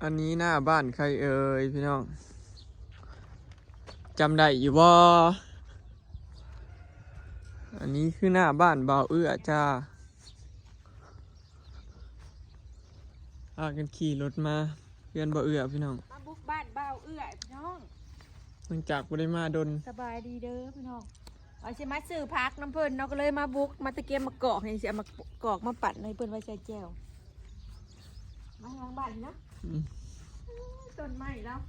ອັນນີ້ໜ້າບ້ານໃຜເອີຍພີ່ນ້ອງ ຈຳໄດ້ຢູ່ບໍ່? ອັນນີ້ຄືໜ້າບ້ານບ່າວເອື້ອຈ້າ. ພາກັນຂີ່ລົດມາເຮືອນບ່າວເອື້ອພີ່ນ້ອງ ມາບຸກບ້ານບ່າວເອື້ອພີ່ນ້ອງ ຫຼັງຈາກບໍ່ໄດ້ມາດົນ. ສະບາຍດີເດີພີ່ນ້ອງ ວ່າຊິມາຊື້ຜັກນຳເພິ່ນເນາະ ກໍເລີຍມາບຸກ ມາຕະກຽມໝາກກອກ ນີ້ຊິເອົາໝາກກອກມາປັ່ນໃຫ້ເພິ່ນໄວ້ໃສ່ແຈ່ວ. ມາທາງບ້ານເນາະ ອືມ ຕົ້ນໄມ້ລາວ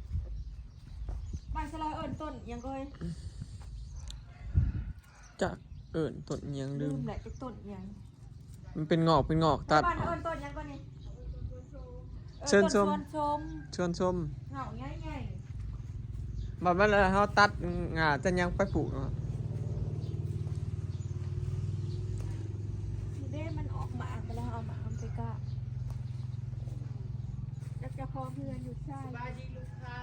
ບ້ານສະລອຍເອີ້ນຕົ້ນຫຍັງເອີຍ? ຈັກເອີ້ນຕົ້ນຫຍັງລືມ ລືມແຫຼະ ຈັກຕົ້ນຫຍັງ ມັນເປັນງອກ ເປັນງອກຕັດ. ບ້ານເຮົາເອີ້ນຕົ້ນຫຍັງກ່ອນນີ້? ເອີ ເຊີນຊົມ ຕົ້ນຊວນຊົມ ຊວນຊົມ ງອກໃຫຍ່ໆ. ບັດມັນລະເຮົາຕັດງ່າຈະຫຍັງໄປປູກເນາະ ນີ້ເດ້ ມັນອອກໝາກໄປແລ້ວ ເອົາໝາກມັນໄປກະ ຈັກເຈົ້າຂອງເຮືອນຢູ່ໃສ? ສະບາຍດີລູກຄ້າ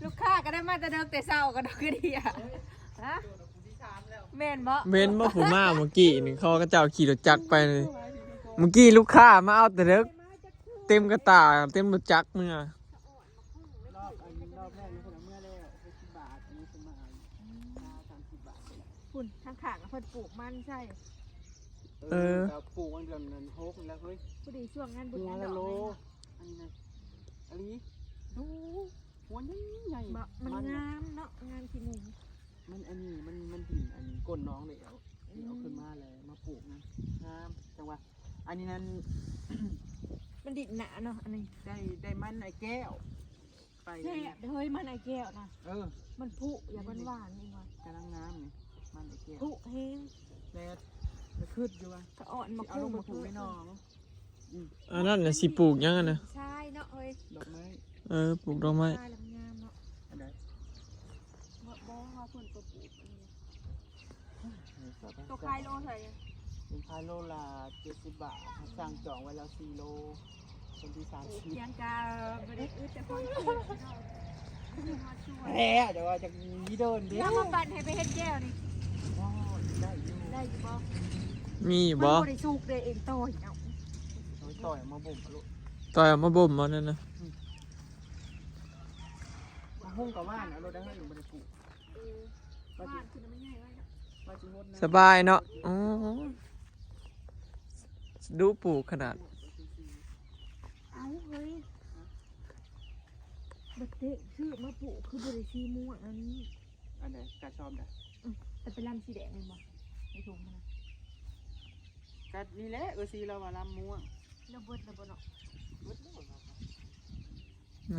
ລູກຄ້າກໍໄດ້ມາແຕ່ເດິກແຕ່ເຊົ້າ ກໍດອກກະເດຍ ຮະ? ແມ່ນບໍ່? ເຫັນບໍ່ ຜູ້ມາມື້ກີ້ນີ້ ເຂົາ ເຂົາເຈົ້າຂີ່ລົດຈັກໄປນີ້ ມື້ກີ້ລູກຄ້າມາເອົາແຕ່ເດິກ ເຕັມກະຕ່າ ເຕັມລົດຈັກເມືອ. ລອບ ອັນ ລອບແລກນີ້ເພິ່ນເອົາເມືອແລ້ວ ຫົກສິບບາດ ອັນນີ້ເພິ່ນມາເອົາ ອືມ ສາມສິບບາດ ພຸ້ນ ທາງຂ້າງເພິ່ນປູກມັນໃສ່ ເອີ ເອີ ກໍປູກຫວ່າງເດືອນຫົກນີ້ແຫຼະເຮີ້ຍ ພໍດີຊ່ວງງານບຸນງານດອກ ຫົວລະໂລ ອັນນີ້ນະ ອາລີ ດູ ຫົວໃຫຍ່ໆ ບໍ່ ມັນ ມັນ ງາມເນາະ ງາມຂີ້ໝູ ມັນອັນນີ້ ມັນ ມັນດິນອັນກົ້ນໜອງແລ້ວ ອືມ ເອົາຂຶ້ນມາແລ້ວມາປູກນະ ງາມ ຈັ່ງວ່າ ອັນນີ້ນັ້ນ ມັນດິນໜາເນາະ ອັນນີ້ ໄດ້ ໄດ້ມັນອ້າຍແກ້ວໄປ ແຊບເດີເຮີ້ຍ ມັນອ້າຍແກ້ວນະ ເອີ ມັນຜຸ ຢ່າ ມັນຫວານໆ ນີ້ວ່າ ກຳລັງງາມນີ້ ມັນອ້າຍແກ້ວ ຜຸແຮງ ແລ້ວ ແລ້ວຄິດຢູ່ວ່າ ສະອອນມາ ຊິເອົາລົງໄປປູກໃນໜອງ ອືມ ອັນນັ້ນນະ ຊິປູກຫຍັງຫັ້ນນະ? ຊາຍເນາະເຮີ້ຍ ດອກໄມ້ ເອີ ປູກດອກໄມ້ ຊາຍລະງາມເນາະ ອັນໃດ? ບໍ່ ບໍ່ວ່າເພິ່ນກໍປູກອັນນີ້ ໂຕຂາຍໂລເທົ່າໃດ? ເປັນຂາຍໂລລະເຈັດສິບບາດ ສັ່ງຈອງໄວ້ແລ້ວສີ່ໂລ ວັນທີສາມສິບ ຂຽນກະບໍ່ໄດ້ອຶດແຕ່ຄວາມເຊື່ອເນາະ ແທ້ ແຕ່ວ່າຈະມີເດີນເດ້ ເອົາມາປັ່ນໃຫ້ໄປເຮັດແກ້ວນີ້ ໂອ້ຍ ໄດ້ຢູ່ ໄດ້ຢູ່ບໍ່? ມີຢູ່ບໍ່? ມັນບໍ່ໄດ້ສຸກເດ້ ເອງຕ່ອຍເອົາ ໂອ້ຍ ຕ່ອຍເອົາມາບົ່ມເອົາໂລດ ຕ່ອຍເອົາມາບົ່ມເອົານັ້ນນະ ອືມ ໝາກຫຸ່ງກໍຫວ່ານເອົາໂລດ ໄດ້ເຮີ້ຍ ບໍ່ໄດ້ປູກ ເອີ ຫວ່ານຄືມັນໃຫຍ່ໄວ້ເນາະ ວ່າຊິຫົດນະ ສະບາຍເນາະ ໂອ້ ດຸປູກຂະໜາດ ເອົາເຮີ້ຍ ບັດເຕະຊື້ມາປູກຄືບໍ່ໄດ້ສີມ່ວງອັນນີ້ ອັນໃດ? ກະຊອມໃດ? ອືມ ແຕ່ເປັນລຳສີແດງແມ່ນບໍ່? ໃນຖົງຫັ້ນນະ ກະນີ້ແຫຼະ ເອີ ສີລາວວ່າລຳມ່ວງ ລະເບິດລະບໍ່ເນາະ? ເບິດແລ້ວ ເບິ່ງ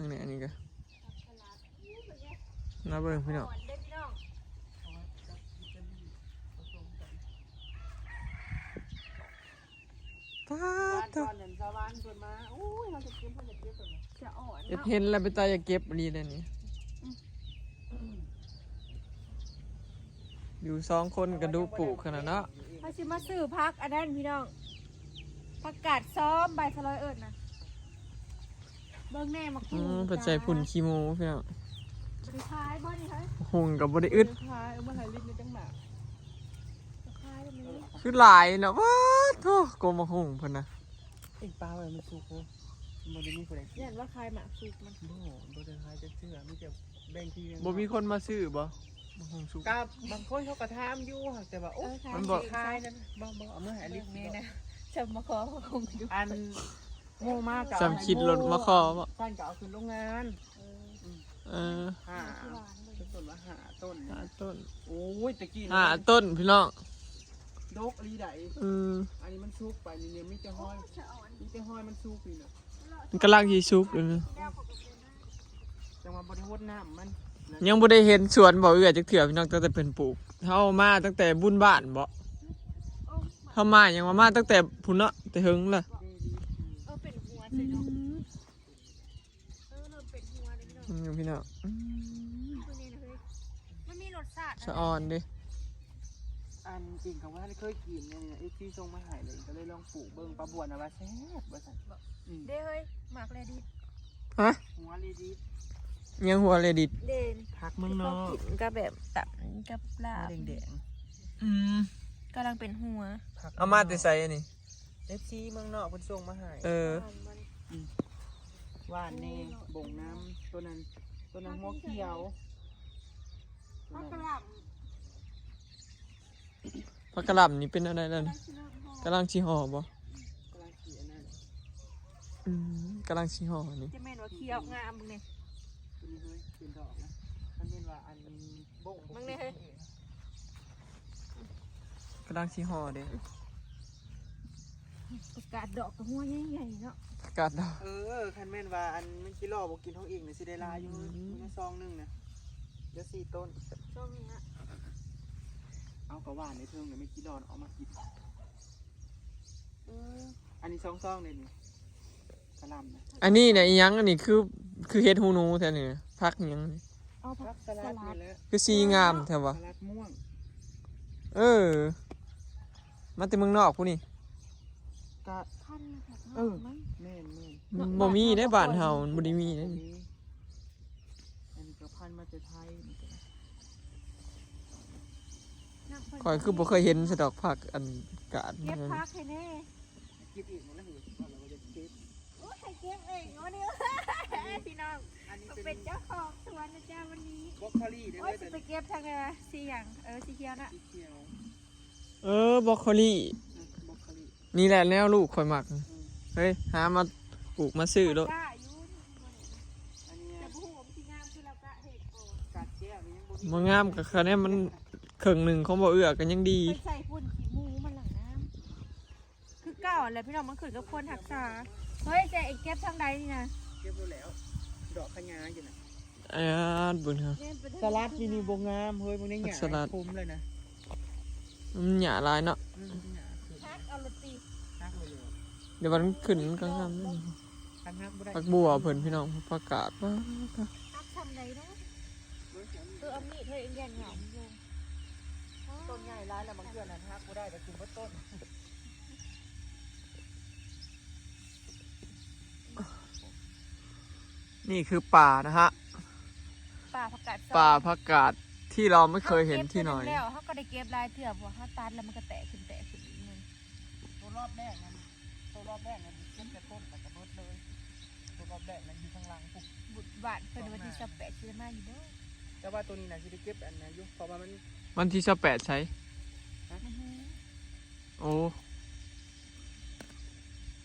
ແດ່ ອັນນີ້ກະ ມາເບິ່ງພີ່ນ້ອງ ເດີພີ່ນ້ອງ ປາດໂທ້ ສະອອນ ເຮັດເຫັນແລ້ວເປັນຕາຢາກເກັບອີ່ຫຼີເດ້ນີ້ ອືມ ຢູ່ສອງຄົນກະດຸປູກຂະໜາດເນາະ ເຮົາຊິມາຊື້ຜັກອັນນັ້ນພີ່ນ້ອງ ຜັກກາດຊອມ ໃບສະລອຍເອີ້ນນະ ເບິ່ງແດ່ໝາກຫຸ່ງ ອືມ ເພິ່ນໃສ່ຝຸ່ນຂີ້ໝູພີ່ນ້ອງ ບໍ່ໄດ້ຂາຍບໍ່ນີ້ເຮີ້ຍ ໝາກຫຸ່ງກໍບໍ່ໄດ້ອຶດ ບໍ່ໄດ້ຂາຍ ເອົາມາໃຫ້ລິດໃນຈັງໝາກ ຂາຍແລ້ວມັນ ຄືຫຼາຍເນາະ ປາດໂທ້ ກົກໝາກຫຸ່ງເພິ່ນນະ ເອັງປາໄວ້ມັນສຸກເດີ ບໍ່ໄດ້ມີຜູ້ໃດກິນ ຢ້ານວ່າຂາຍໝາກສຸກມັນ ບໍ່ ບໍ່ໄດ້ຂາຍຈັກເທື່ອ ມີແຕ່ ແບ່ງທີ່ ບໍ່ມີຄົນມາຊື້ບໍ່? ບັກຫຸ່ງສຸກ ກະບາງຄົນເຂົາກະຖາມຢູ່ ແຕ່ວ່າ ໂອ້ ເອີ ມັນບໍ່ຂາຍນັ້ນ ບໍ່ ບໍ່ ເອົາເມືອໃຫ້ອາລິດ ນີ້ນະ ຈຳມາຂໍບັກຫຸ່ງຢູ່ ອັນ ໝູ່ມາກະ ຈຳຄິດລົດມາຂໍບໍ່? ຊັ້ນກະເອົາຂຶ້ນໂຮງງານ ເອີ ເອີ ຫ້າ ເປັນຕົ້ນວ່າຫ້າຕົ້ນ ຫ້າຕົ້ນ ໂອ້ຍ ແຕ່ກີ້ ຫ້າຕົ້ນພີ່ນ້ອງ ດົກອີ່ຫຼີໃດ ເອີ ອັນນີ້ມັນສຸກໄປນີ້ ມີແຕ່ຮອຍ ມີແຕ່ຮອຍມັນສຸກນີ້ນະ ມັນກຳລັງຊິສຸກຢູ່ນະ ຈັ່ງວ່າບໍ່ໄດ້ຫົດນ້ຳມັນ ຍັງບໍ່ໄດ້ເຫັນສວນບ່າວເອື້ອຍຈັກເທື່ອພີ່ນ້ອງ ຕັ້ງແຕ່ເພິ່ນປູກ ເຮົາມາຕັ້ງແຕ່ບຸນບ້ານບໍ ເຮົາມາຫຍັງວ່າມາຕັ້ງແຕ່ພຸ້ນເນາະ ແຕ່ເຫິງລະ ເອີ ເປັນຫົວໃສ່ເນາະ ອືມ ເອີ ເລີ່ມເປັນຫົວແລ້ວພີ່ນ້ອງ ອືມ ພີ່ນ້ອງ ອືມ ຕົວນີ້ນະເຮີ້ຍ ມັນມີລົດຊາດ ສະອອນເດ້ ອັນ ເອັງກໍວ່າເຄີຍກິນນີ້ນະ ເອັຟຊີສົ່ງມາໃຫ້ເລີຍ ກໍເລີຍລອງປູກເບິ່ງ ປ້າບວນນະວ່າແຊບວ່າຊັ້ນ ອືມ ເດ້ເຮີ້ຍ ໝາກເລດິດ ຮະ? ຫົວເລດິດ ຫຍັງຫົວເລດິດ? ເດ ຜັກເມືອງນອກ ເຮົາກິນກັບແບບຕຳກັບລາບ ຫົວແດງໆ ອືມ ກຳລັງເປັນຫົວ ເອົາມາແຕ່ໃສອັນນີ້? ເອັຟຊີເມືອງນອກເພິ່ນສົ່ງມາໃຫ້ ເອີ ອືມ ຫວ່ານແດ່ ບົງນ້ຳ ໂຕນັ້ນ ໂຕນັ້ນຫົວຂຽວ ຜັກກະຫຼໍ່າ ຜັກກະຫຼໍ່ານີ້ເປັນແນວໃດແລ້ວນີ້? ກຳລັງຊິເລີ່ມຫໍ່ ກຳລັງຊິຫໍ່ບໍ່? ກຳລັງຊິອັນນັ້ນ ອືມ ກຳລັງຊິຫໍ່ນີ້ ຈະແມ່ນວ່າຂຽວງາມເບິ່ງແດ່ ຕົວນີ້ເຮີ້ຍ ເປັນດອກນະ ຄັນແມ່ນວ່າອັນ ເບິ່ງແດ່ເຮີ້ຍ ກຳລັງຊິຫໍ່ເດ້ ປະກາດດອກກະຫົວໃຫຍ່ໆເນາະ ປະກາດດອກ ເອີ ຄັນແມ່ນວ່າອັນແມງຈີ່ລໍ່ບໍ່ກິນຂອງເອງນີ້ ຊິໄດ້ຫຼາຍຢູ່ ອືມ ມື້ຊອງໜຶ່ງນະ ເຫຼືອສີ່ຕົ້ນ ຊອງໜຶ່ງນະ ເອົາກະຫວ່ານໃນເທິງນະ ແມງຈີ່ລໍ່ເອົາມາກິນ ເອີ ອັນນີ້ຊອງໆເດ້ນີ້ ກະຫຼໍ່ານະ ອັນນີ້ນະ ອີຫຍັງ ອັນນີ້ຄື ຄືເຫັດຫູໜູແທ້ນີ້ ຜັກຫຍັງນີ້? ເອົາຜັກສະຫຼັດ ຜັກສະຫຼັດນີ້ແຫຼະ ຄືສີງາມແທ້ວະ ສະຫຼັດມ່ວງ ເອີ ມາແຕ່ເມືອງນອກພຸ້ນນີ້ ກະພັນມາຈາກນອກ ເອີ ນອກ ແມ່ນໆ ເນາະ ບໍ່ມີໃນບ້ານເຮົາ ມັນບໍ່ໄດ້ມີໃນນີ້ ອັນນີ້ກະພັນມາແຕ່ໄທນີ້ກະ ຂ້ອຍຄືບໍ່ເຄີຍເຫັນຊະດອກ ຜັກອັນກາດ ເກັບຜັກໃຫ້ແດ່ ເກັບອີກ ມັນລະຫືດ ວ່າແລ້ວວ່າຈະເກັບ ໂອ້ຍ ໃຫ້ເກັບເອງ ໂອ້ ນີ້ ພີ່ນ້ອງ ອັນນີ້ເປັນ ເປັນເຈົ້າຂອງສວນນະຈ້າ ວັນນີ້ ບຣອກໂຄລີເດ້ ໂອ້ຍ ຊິໄປເກັບທາງໃດວະ ສີຫຍັງ? ເອີ ສີຂຽວນະ ສີຂຽວ ເອີ ບຣອກໂຄລີ ອືມ ບຣອກໂຄລີ ນີ້ແຫຼະແນວລູກຂ້ອຍມັກ ອືມ ເຮີ້ຍ ຫາມາປູກມາຊື້ໂລດ ອັນນີ້ ແຕ່ບໍ່ຮູ້ວ່າມັນຊິງາມຄືລາວກະເຮັດບໍ່ ກາດແກ້ວນີ້ຍັງບໍ່ມີ ບໍ່ງາມກະຄະແນນມັນເຄິ່ງໜຶ່ງຂອງບໍ່ເອື້ອກະຍັງດີ ໄປໃສ່ຝຸ່ນຂີ້ໝູມັນລະງາມ ຄືເກົ່າຫັ້ນແຫຼະພີ່ນ້ອງ ມັນຂຶ້ນກັບຄົນຮັກສາ ເຮີ້ຍ ຈະເກັບທາງໃດນີ້ນະ ເກັບແລ້ວ ດອກຂະຫຍາຢູ່ນະ ອາດ ເບິ່ງເດີ້ ສະຫຼັດຢູ່ນີ້ບໍ່ງາມເຮີ້ຍ ເບິ່ງໃນຫຍ້າ ສະຫຼັດ ຄົມເລີຍນະ ມັນຫຍ້າຫຼາຍເນາະ ອືມ ຫຍ້າຂຶ້ນ ຫັກເອົາໂລດຕິ ຫັກເອົາໂລດ ດຽວມັນຂຶ້ນມັນກະງາມ ຄັນຫັກບໍ່ໄດ້ ຜັກບົວເພິ່ນພີ່ນ້ອງ ຜັກກາດ ຫັກຊ່ຳໃດເນາະ ເອີ ເອົາມີດເຮີ້ຍ ແກ່ງເຫງົາມັນລົງ ຕົ້ນໃຫຍ່ຫຼາຍແລ້ວ ບາງເທື່ອຫັ້ນຫັກບໍ່ໄດ້ກະຖິ້ມເບິດຕົ້ນ ນີ້ຄືປ່ານະຮະ ປ່າຜັກກາດ ປ່າຜັກກາດທີ່ເຮົາໄມ່ເຄີຍເຫັນທີ່ໄຫນ ເຮົາເກັບແລ້ວ ເຮົາກະໄດ້ເກັບຫຼາຍເທື່ອ ເພາະວ່າເຮົາຕັດແລ້ວມັນກະແຕກຂຶ້ນແຕກຂຶ້ນອີກ ໂຕລອບແລກນັ້ນ ໂຕລອບແລກນັ້ນເກັບແຕ່ຕົ້ນແລ້ວກະເບິດເລີຍ ໂຕລອບແລກນັ້ນຢູ່ທາງຫຼັງພຸ້ນ ບຸດບາດເພິ່ນວັນທີຊາວແປດຊິໄດ້ມາຢູ່ບໍ່ ແຕ່ວ່າໂຕນີ້ນະຊິໄດ້ເກັບອັນນັ້ນຢູ່ ເພາະວ່າມັນ ວັນທີຊາວແປດໃສ? ຮະ? ໂອ້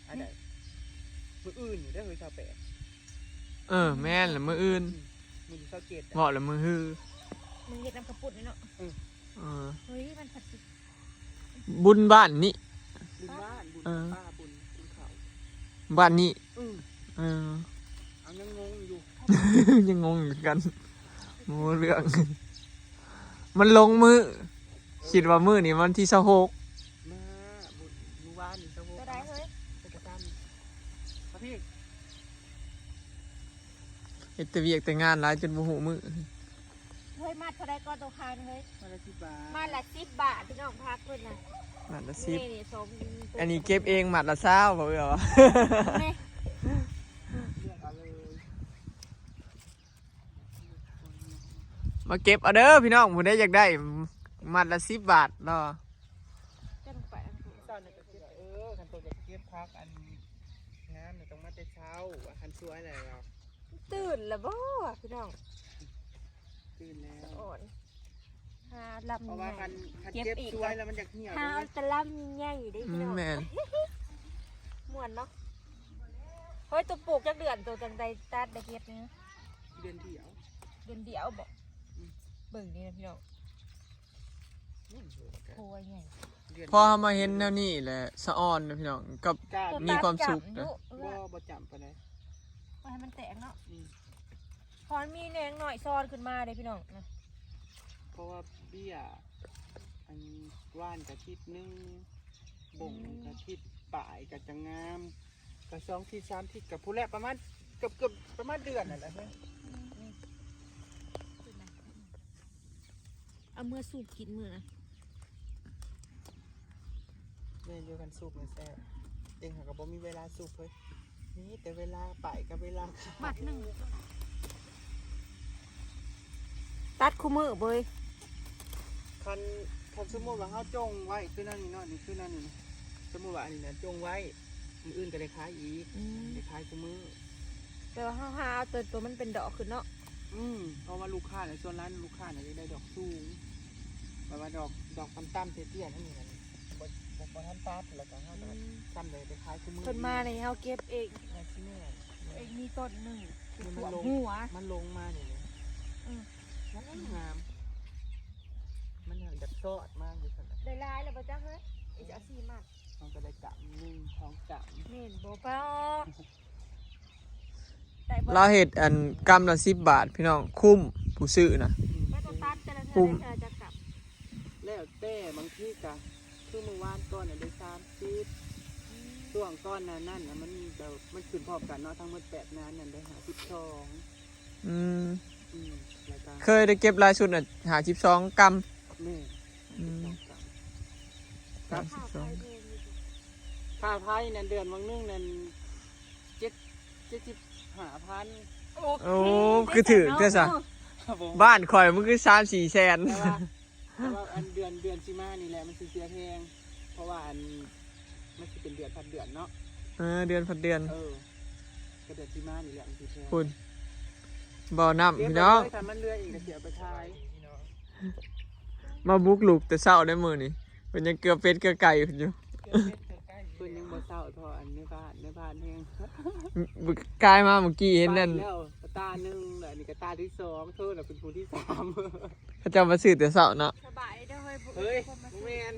ອັນໃດ? ມື້ອື່ນນີ້ເດີ ຊາວແປດ ເອີ ແມ່ນລະ ມື້ອື່ນ ອືມ ມື້ຊາວເຈັດ ເວົ້າລະມື້ຮື ມື້ເຮັດນ້ຳກະປຸ້ນນີ້ເນາະ ເອີ ເອີ ເຮີ້ຍ ມັນຜັດຊິ ບຸນບ້ານນີ້ ບຸນບ້ານ ບຸນ ເອີ ປ້າບຸນ ບຸນເຂົາ ບ້ານນີ້ ອືມ ເອີ ເອົາ ຍັງງົງຢູ່ ຍັງງົງຢູ່ຄືກັນ ບໍ່ຮູ້ເລື່ອງ ມັນລົງມື້ ເອີ ຄິດວ່າມື້ນີ້ວັນທີຊາວຫົກ ມາ ບຸນ ມື້ວານນີ້ຊາວຫົກ ໂຕໃດເຮີ້ຍ? ເຮັດແຕ່ວຽກແຕ່ງານຫຼາຍຈົນບໍ່ຮູ້ມື້ ເຮີ້ຍ ມັດເທົ່າໃດກໍໂຕຂາຍນະເຮີ້ຍ? ມັດລະສິບບາດ ມັດລະສິບບາດ ພີ່ນ້ອງ ຜັກເພິ່ນນະ ມັດລະສິບ ນີ້ໆ ສອງ ອັນນີ້ເກັບເອງ ມັດລະຊາວ ບໍ່ເອື້ອວະ ນີ້ ເລືອກເອົາເລີຍ ມາເກັບເອົາເດີພີ່ນ້ອງ ຜູ້ໃດຢາກໄດ້ ມັດລະສິບບາດເນາະ ຈັງໄປ ເອີ ຄັນໂຕຢາກເກັບຜັກອັນງາມນີ້ຕ້ອງມາແຕ່ເຊົ້າ ຄັນສວຍແລ້ວ ຕື່ນລະບໍ່ພີ່ນ້ອງ? ຕື່ນແລ້ວ ສະອອນ ຫາລຳ ເພາະວ່າຄັນ ຄັນເກັບສວຍແລ້ວມັນຢາກຫ່ຽວ ຫາເອົາແຕ່ລຳໃຫຍ່ໆເດ້ພີ່ນ້ອງ ແມ່ນ ມ່ວນເນາະ ເຮີ້ຍ ໂຕປູກຈັກເດືອນ ໂຕຈັ່ງໄດ້ຕັດໄດ້ເກັບນີ້? ເດືອນດຽວ ເດືອນດຽວບໍ່? ອືມ ເບິ່ງນີ້ນະພີ່ນ້ອງ ໂອ້ຍ ໂພໃຫຍ່ ພໍເຮົາມາເຫັນແນວນີ້ແຫຼະ ສະອອນເນາະພີ່ນ້ອງ ກັບມີຄວາມສຸກເນາະ ບໍ່ ບໍ່ຈ້ຳປານໃດ ບໍ່ໃຫ້ມັນແຕກເນາະ ອືມ ພໍມັນມີແນງນ້ອຍຊ້ອນຂຶ້ນມາເດ້ພີ່ນ້ອງນະ ເພາະວ່າເບ້ຍ ອັນຫວ່ານກະທິດໜຶ່ງ ບົງກະທິດປາຍກະຈະງາມ ກະສອງທິດສາມທິດກະພຸ້ນແຫຼະ ປະມານ ເກືອບໆ ປະມານເດືອນນັ້ນແຫຼະ ອືມ ເອົາເມືອສູບກິນມື້ນະ ແມ່ນຢູ່ ຄັນສູບມັນແຊບ ເອງຫາກະບໍ່ມີເວລາສູບເຮີ້ຍ ມີແຕ່ເວລາໄປກັບເວລາ ມັດໜຶ່ງ ຕັດຄູ່ມື້ເວີຍ ຄັນ ຄັນສົມມຸດວ່າເຮົາຈົ່ງໄວ້ຄືແນວນີ້ເນາະ ນີ້ຄືແນວນີ້ ສົມມຸດວ່າອັນນີ້ນະຈົ່ງໄວ້ ມື້ອື່ນກະໄດ້ຂາຍອີກ ອືມ ໄດ້ຂາຍຄູ່ມື້ ແປວ່າເຮົາຫາເອົາຕົວ ຕົວມັນເປັນດອກຂຶ້ນເນາະ. ອືມ ເພາະວ່າລູກຄ້ານະ ສ່ວນຫຼາຍລູກຄ້ານະຢາກໄດ້ດອກສູງ ແບບວ່າດອກ ດອກຕ່ຳໆ ເຕ້ຍໆ ນັ້ນນີ້ ບໍ່ ບໍ່ ບໍ່ທັນຕັດ ແລ້ວກໍເຮົາກໍ ອືມ ຊ້ຳໄດ້ໄປຂາຍຄູ່ມື້. ເພິ່ນມານີ້ເຮົາເກັບເອງ ໜ້າຊິແມ່ນ ເອງມີຕົ້ນໜຶ່ງ ມັນລົງ ຫົວ ມັນລົງມານີ້ເລີຍ. ອືມ ງາມ ມັນຍັງແບບຊອດມາຢູ່ຊັ້ນນະ. ໄດ້ຫຼາຍແລ້ວບໍ່ຈັກເຮີ້ຍ ອີກຈະເອົາສີ່ມັດ ມັນກໍໄດ້ກຳໜຶ່ງ ສອງກຳ ແມ່ນບໍ່? ປ້າ ໄດ້ບໍ່? ລາວເຮັດອັນກຳລະສິບບາດ ພີ່ນ້ອງ ຄຸ້ມ ຜູ້ຊື້ນະ. ອືມ ແລ້ວແຕ່ ບາງທີກະຄືມື້ວານກ່ອນນະໄດ້ສາມສິບ ອືມ ຊ່ວງກ່ອນໜ້ານັ້ນນະ ມັນແບບ ມັນຂຶ້ນພ້ອມກັນເນາະ ທັງໝົດແປດນານນັ້ນໄດ້ຫ້າສິບສອງ. ອືມ ອືມ ແລ້ວກໍເຄີຍໄດ້ເກັບຫຼາຍສຸດນະ ຫ້າສິບສອງກຳ. ແມ່ນ ອືມ ຫ້າສິບສອງກຳ ຫ້າສິບສອງ ຄ່າໄຟແພງຢູ່ຕິ? ຄ່າໄຟນັ້ນເດືອນຫວ່າງໜຶ່ງນັ້ນ ເຈັດ ເຈັດສິບຫ້າພັນ. ໂອ້ ຄືຖືກແທ້ຊະ. ເອີ ບ້ານຂ້ອຍມັນຄືສາມສີ່ແສນ. ແຕ່ວ່າ ແຕ່ວ່າອັນເດືອນ ເດືອນຊິມານີ້ແຫຼະມັນຊິເສຍແຮງ ເພາະວ່າອັນມັນຊິເປັນເດືອນຜັດເດືອນເນາະ. ເອີ ເດືອນຜັດເດືອນ. ເອີ ກໍເດືອນຊິມານີ້ແຫຼະມັນຊິແພງ. ພຸ້ນ ບໍ່ນ້ຳ ເກັບໄປເລີຍ ພີ່ນ້ອງ ຄັນມັນເຫຼືອອີກກໍຊິເອົາໄປຂາຍ. ມາບຸກລຸກແຕ່ເຊົ້າໃດມື້ນີ້ ເພິ່ນຍັງເກືອເປັດເກືອໄກ່ພຸ້ນຢູ່. ເກືອເປັດເກືອໄກ່ ເພິ່ນຍັງບໍ່ເຊົາເທົ່າອັນໃນບ້ານ ໃນບ້ານແຮງ. ກາຍມາມື້ກີ້ເຫັນນັ້ນ ໄປແລ້ວຕາໜຶ່ງ ແລ້ວອັນນີ້ກໍຕາທີສອງ ເທີນະເປັນຜູ້ທີສາມ. ເຂົາເຈົ້າມາຊື້ແຕ່ເຊົ້າເນາະ. ສະບາຍເດີເຮີຍ. ເຮີ້ຍ ບໍ່ແມ່ນ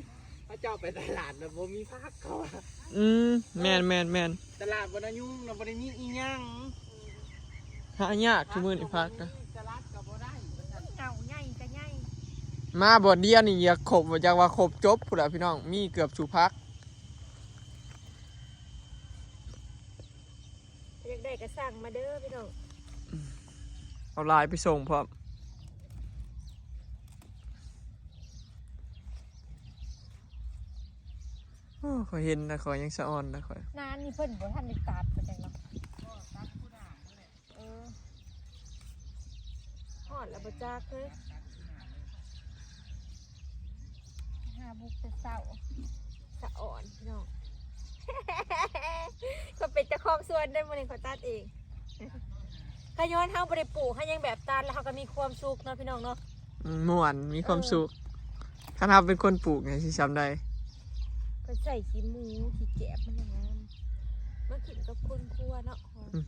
ເຂົາເຈົ້າໄປຕະຫຼາດນະ ບໍ່ມີຜັກເຂົາວ່າ. ອືມ ແມ່ນໆໆ ຕະຫຼາດວັນນະຍຸງນະ ບໍ່ໄດ້ມີອີ່ຫຍັງ. ຫາຍາກຊຸມື້ນີ້ຜັກນະ. ສະຫຼັດກໍບໍ່ໄດ້ວ່າຊັ້ນ. ເຫງົາໃຫຍ່ກໍໃຫຍ່. ມາບ່ອນດຽວນີ້ຢາກຄົບ ຢາກວ່າຄົບຈົບພຸ້ນລະພີ່ນ້ອງ ມີເກືອບສູ່ຜັກ. ຢາກໄດ້ກໍສັ່ງມາເດີພີ່ນ້ອງ. ເອົາຫຼາຍໄປສົ່ງພ້ອມ. ໂອ້ ຂ້ອຍເຫັນແລ້ວຂ້ອຍຍັງສະອອນນະຂ້ອຍ. ນານນີ້ເພິ່ນບໍ່ທັນໄດ້ຕັດວ່າຈັ່ງເນາະ. ເອີ ຮອດແລ້ວບໍ່ຈັກເລີຍ. ຫາບຸກແຕ່ເຊົ້າ ສະອອນພີ່ນ້ອງ. ຂ້ອຍເປັນເຈົ້າຂອງສວນເດ້ ມື້ນີ້ຂ້ອຍຕັດເອງ. ຂະຍ້ອນເຮົາບໍ່ໄດ້ປູກ ເຮົາຍັງແບບຕັດ ແລ້ວເຮົາກໍມີຄວາມສຸກເນາະ ພີ່ນ້ອງເນາະ. ອືມ ມ່ວນ ມີຄວາມ ເອີ ສຸກ. ຄັນເຮົາເປັນຄົນປູກນີ້ຊິຊ່ຳໃດ? ກໍໃສ່ຂີ້ໝູ ຂີ້ແກບມັນງາມ ມາກິນກັບຄົນຄົວເນາະ. ອືມ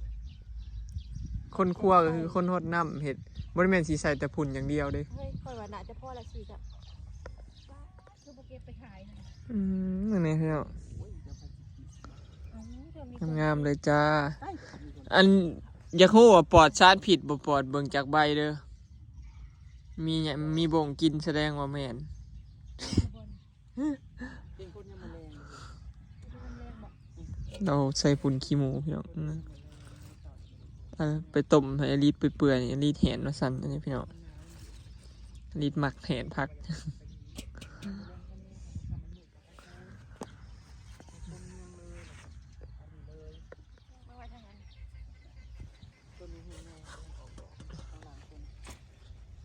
ຄົນຄົວກໍຄືຄົນຫົດນ້ຳເຮັດ ບໍ່ໄດ້ແມ່ນຊິໃສ່ແຕ່ຝຸ່ນຢ່າງດຽວເດ້. ເຮີ້ຍ ຂ້ອຍວ່າໜ້າຈະພໍລະສີ່ຈະ ຄືບໍ່ເກັບໄປຂາຍນະ. ອືມ ນີ້ພີ່ນ້ອງ ເອົາ ງາມໆເລີຍຈ້າ. ອັນຢາກຮູ້ວ່າປອດສານພິດບໍ່ປອດ ເບິ່ງຈາກໃບເດີ. ມີຫຍັງ ມີບົ່ງກິ່ນ ສະແດງວ່າແມ່ນ. ເປັນຄົນຍາມມະແລງ ເຮົາໃສ່ຝຸ່ນຂີ້ໝູພີ່ນ້ອງ. ເອີ ໄປຕົ້ມໃຫ້ອາລິດເປື່ອຍໆ ອາລິດແຫ້ງວ່າຊັ້ນ. ອັນນີ້ພີ່ນ້ອງ ອາລິດມັກແຫ້ງຜັກ.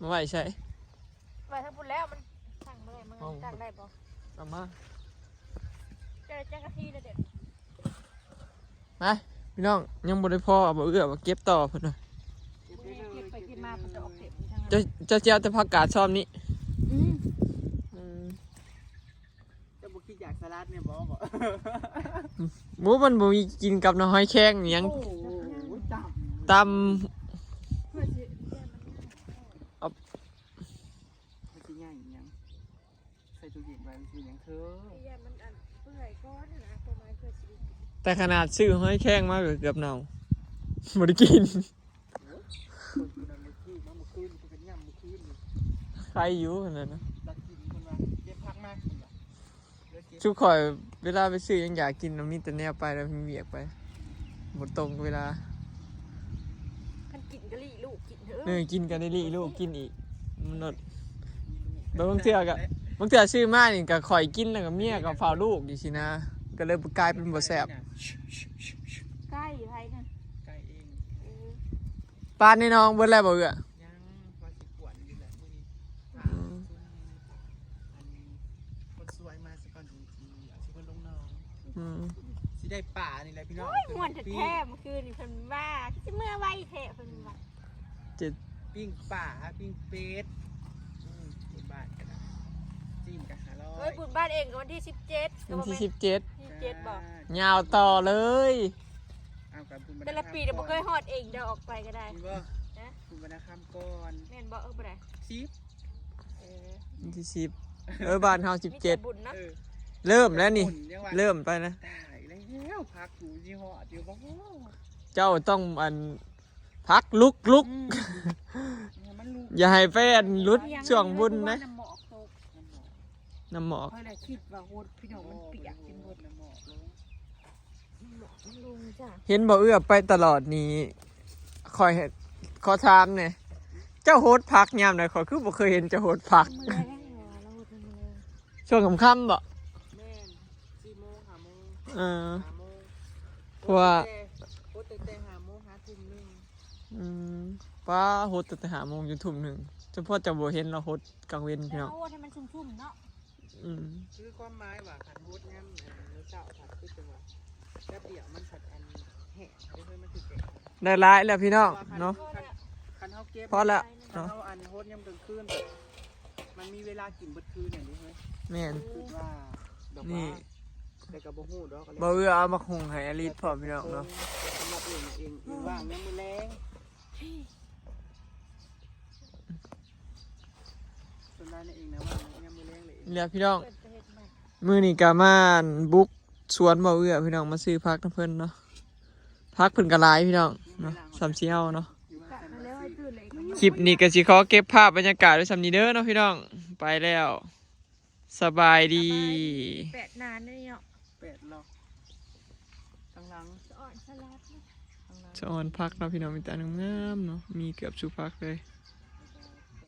ມາໄວ້ໃສ? ໄວ້ທາງພຸ້ນແລ້ວ ມັນຕັ້ງບໍ່ໄດ້. ມັນ ເອົ້າ ຕັ້ງໄດ້ບໍ່? ເອົາມາ ເຈົ້າຈັກນາທີແລ້ວເດ? ໄປພີ່ນ້ອງ ຍັງບໍ່ໄດ້ພໍ ເອົາບໍ່ເອື້ອມາເກັບຕໍ່ເພິ່ນວ່າ. ເກັບໄປເກັບມາ ເພິ່ນຈະອອກເກັບຢູ່ທາງນັ້ນ. ເຈົ້າ ເຈົ້າຊິເອົາແຕ່ຜັກກາດຊອມນີ້? ອືມ ອືມ. ເຈົ້າບໍ່ຄິດຢາກສະຫຼັດແດ່ບໍ່? ບໍ່ ມັນບໍ່ມີກິນກັບໜໍ່ຫອຍແຄງອີ່ຫຍັງ. ໂອ້ໂຫ ຕຳ ຕຳ ເພື່ອຊິ ເອົາ ເພື່ອຊິຍ່າງອີ່ຫຍັງ ໃສ່ຕູ້ເຢັນໄວ້ມັນຊິຫຍັງເທີ? ຢ່າມັນອັນເປື່ອຍກ່ອນນະ ຄວາມໝາຍເພື່ອຊິໄດ້ກິນ. ແຕ່ຂະໜາດຊື້ຫອຍແຄງມາກໍເກືອບເນົ່າ ບໍ່ໄດ້ກິນ. ໂອ້ຍ ເພິ່ນຜູ້ນັ້ນມື້ຄືນ ມາມື້ຄືນ ເພິ່ນກໍຫຍ້ຳມື້ຄືນນີ້ ໄຄຢູ່ຫັ້ນນະ. ລັກກິນເພິ່ນວ່າ ເກັບຜັກມາເພິ່ນວ່າ ເລີຍເກັບ. ຊຸຂ້ອຍເວລາໄປຊື້ຫຍັງຢາກກິນນະ ມີແຕ່ແນວໄປແລ້ວມີວຽກໄປ ບໍ່ຕົງເວລາ. ຄັນກິນກໍລີ້ລູກກິນເອີ ເອີ ກິນກໍໄດ້ລີ້ລູກກິນອີກ ມັນໂລດ. ແບບບາງເທື່ອກໍ ບາງເທື່ອຊື້ມານີ້ກໍຂ້ອຍກິນ ແລ້ວກໍເມຍກໍເຝົ້າລູກຢູ່ຊີ້ນະ ກໍເລີຍກາຍເປັນບໍ່ແຊບ. ໄກ່ໃຜນະ? ໄກ່ເອງ. ເອີ ປາໃນໜອງເບິດແລ້ວບໍ່ເອື້ອ? ຍັງ ວ່າຊິກວນຢູ່ແຫຼະມື້ນີ້. ອືມ ອັນຄົນສວຍມາສະກ່ອນ ຊິເອົາຊິເພິ່ນລົງໜອງ. ອືມ ຊິໄ ໄດ້ປານີ້ແຫຼະພີ່ນ້ອງ. ໂອ້ຍ ມ່ວນແທ້ໆ ມື້ຄືນນີ້ເພິ່ນວ່າ ຄືຊິເມືອໄວແທ້ ເພິ່ນວ່າ ເຈັດ ປີ້ງປາ ປີ້ງເປັດ. ອືມ ບຸນບ້ານກໍໄດ້ ຊີ້ນກໍຫ້າຮ້ອຍ. ເອີຍ ບຸນບ້ານເອງກໍວັນທີສິບເຈັດ ວັນທີສິບເຈັດ ສິບເຈັດບໍ່? ຍາວຕໍ່ເລີຍ. ເອົາກັນ ບຸນບ້ານ ແຕ່ລະປີນະບໍ່ເຄີຍຮອດເອງດອກ ອອກໄປກໍໄດ້. ມີບໍ່? ຮະ? ບຸນບ້ານນາຄຳກ່ອນ ແມ່ນບໍ່? ເອີ ບໍ່ໄດ້ ສິບ ເອີ ວັນທີສິບ ເອີ ບ້ານເຮົາສິບເຈັດ ມີແຕ່ບຸນນະ. ເອີ ເລີ່ມແລ້ວນີ້ ບຸນຍັງວ່າ ເລີ່ມໄປນະ. ຕາຍແລ້ວ ພັກຢູ່ຊິຮອດຢູ່ບໍ່? ເຈົ້າຕ້ອງ ອັນ ພັກລຸກໆ ອືມ ໃຫ້ມັນລຸກ ຢ່າໃຫ້ໄປ ອັນ ຫຼຸດຊ່ວງບຸນນະ. ນ້ຳໝອກຕົກ ນ້ຳໝອກ ຂ້ອຍລະຄິດວ່າໂຫດ ພີ່ນ້ອງ ມັນປຽກຈົນເບິດ ນ້ຳໝອກລົງ. ເຫັນບໍ່ເອື້ອໄປຕະຫຼອດນີ້ ຂ້ອຍ ຂໍຖາມແດ່ ເຈົ້າໂຫດຜັກຍາມໃດ? ຂ້ອຍຄືບໍ່ເຄີຍເຫັນເຈົ້າໂຫດຜັກ. ມື້ແລງ ເອີ ລາວໂຫດມື້ແລງ ຊ່ວງຄ່ຳໆບໍ? ແມ່ນ ສີ່ໂມງ ຫ້າໂມງ ເອີ ຫ້າໂມງ ເພາະວ່າ ໂຫດຕັ້ງແຕ່ ໂຫດຕັ້ງແຕ່ຫ້າໂມງຫາທຸ່ມໜຶ່ງ. ອືມ ປ້າ ໂຫດຕັ້ງແຕ່ຫ້າໂມງຈົນທຸ່ມໜຶ່ງ ເພາະເຈົ້າບໍ່ເຫັນລາວໂຫດກາງເວັນ ພີ່ນ້ອງ. ໂຫດໃຫ້ມັນຊຸ່ມໆເນາະ. ອືມ ຄືຄວາມໝາຍວ່າຄັນໂຫດຍາມມື້ເຊົ້າພັດຄືຈັ່ງວ່າແປັບດຽວມັນພັດອັນແຫ້ງເດ້ ມັນຄືແຕກ. ໄດ້ຫຼາຍແລ້ວພີ່ນ້ອງເນາະ ຄັນ ຄັນເຮົາເກັບ ພໍແລ້ວ ຄັນເຮົາອັນໂຫດຍາມກາງຄືນ ມັນມີເວລາກິນເບິດຄືນນັ້ນເດ້ເຮີ້ຍ. ແມ່ນ ຄືວ່າດອກວ່າ ນີ້ ແຕ່ກໍບໍ່ຮູ້ດອກ. ບໍ່ເອື້ອເອົາໝາກຫຸ່ງໃຫ້ອາລິດພ້ອມ ພີ່ນ້ອງເນາະ. ສຳລັບເອງ ເອງ ເອງວ່າງຍາມມື້ແລງ ສ່ວນຫຼາຍນະເອງນະວ່າງຍາມມື້ແລງເລີຍ. ແລ້ວພີ່ນ້ອງ ມື້ນີ້ກໍມາບຸກສວນບໍ່ເອື້ອ ພີ່ນ້ອງ ມາຊື້ຜັກນຳເພິ່ນເນາະ. ຜັກເພິ່ນກໍຫຼາຍ ພີ່ນ້ອງເນາະ ສ່ຳຊິເອົາເນາະ. ຄລິບນີ້ກໍຊິຂໍເກັບພາບບັນຍາກາດໄວ້ສ່ຳນີ້ເດີເນາະ ພີ່ນ້ອງ. ໄປແລ້ວ ສະບາຍດີ. ສະບາຍດີ. ແປດນານເດ້ເນາະ ແປດລັອກ. ທາງຫຼັງ ສະອອນ ສະອອນຜັກເນາະ ພີ່ນ້ອງ ມີແຕ່ງາມໆເນາະ ມີເກືອບສູ່ຜັກເລີຍ.